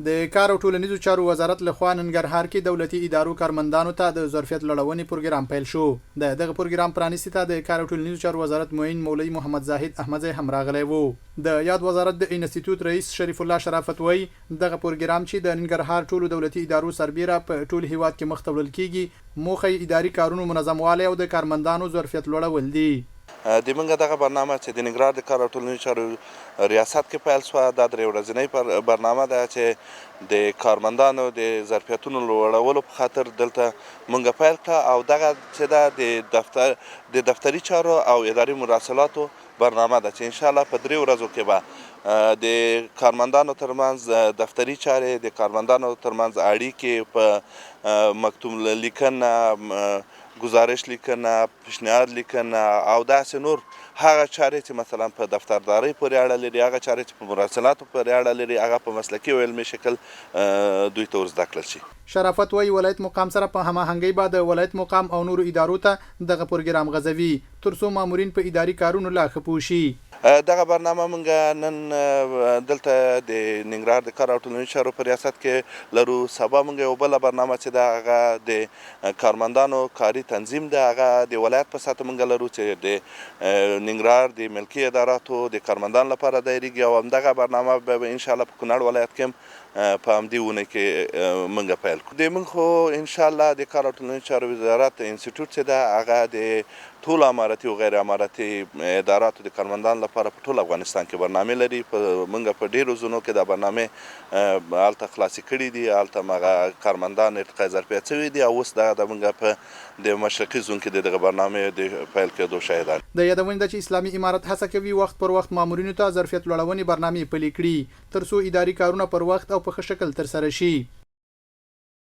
د کار او ټولنیزو چارو وزارت له خوا ننګرهار کې دولتي ادارو کارمندانو ته د ظرفیت لوړونې پروګرام پیل شو. د دغه پروګرام پرانیستې ته د کار او ټولنیزو چارو وزارت معین مولوي محمد زاهد احمدزی هم راغلی وو. د یاد وزارت د انستیتوت رئیس شریف الله شرافت وايي، دغه پروګرام چې د ننګرهار ټولو دولتي ادارو سربېره په ټول هېواد کې مخته وړل کېږي، موخه یې اداري کارونو منظموالی او د کارمندانو ظرفیت لوړول دي. د موږ دغه برنامه چې د ننګرهار د کار او ټولنیزو چارو ریاست کې پیل شوه، دا درې ورځنۍ برنامه ده چې د کارمندانو د ظرفیتونو لوړولو په خاطر دلته مونږ پیل کړه، او دغه چې ده د دفتر د دفتري چارو او اداري مراسلاتو برنامه ده چې انشاءالله په درې ورځو کې به د کارمندانو ترمنځ دفتري چارې، د کارمندانو ترمنځ اړیکې، په مکتوب لیکنه، ګزارش لیکنه، پیشنهاد لیکنه او داسې نور هغه چارې چې مثلا په دفتردارۍ پورې اړه لري، هغه چارې چې په مراسلاتو پورې اړه لري، هغه په مسلکي او علمي شکل دوی ته ور زده کړل شي. شرافت وايي، ولایت مقام سره په هماهنګۍ به د ولایت مقام او نورو ادارو ته دغه پروګرام غځوي، تر څو مامورین په اداري کارونو لا ښه پوه شي. دغه برنامه مونږ نن دلته د ننګرهار د کار او ټولنیزو چارو په ریاست کې لرو. سبا مونږ یوه بله برنامه چې ده هغه د کارمندانو کاري تنظیم ده، هغه د ولایت په سطح مونږ لرو چې د ننګرهار د ملکي اداراتو د کارمندانو لپاره دایریږي، او همدغه برنامه به ان شاء الله په کونړ ولایت کې هم په همدې اونۍ کې مونږ پیل کړو. د مونږ خو ان شاء الله د کار او ټولنیزو چارو وزارت انسټیټیوټ چې ده هغه د ټولو امارتي او غیر امارتي اداراتو د کارمندانو لپاره په ټول افغانستان کې برنامې لري. په مونږ په ډیرو زونو کې دا برنامې هلته خلاصې کړې دي، هلته هغه کارمندان ارتقای ظرفیت شوي دي، او اوس دا د مونږ په د مشرقي زون کې د دغه برنامې د پیل کېدو شاهدان. د یادونې ده چې اسلامي امارت هڅه کوي وخت پر وخت مامورینو ته ظرفیت لوړونې برنامې پلې کړي، تر څو اداري کارونه پر وخت او په ښه شکل ترسره شي.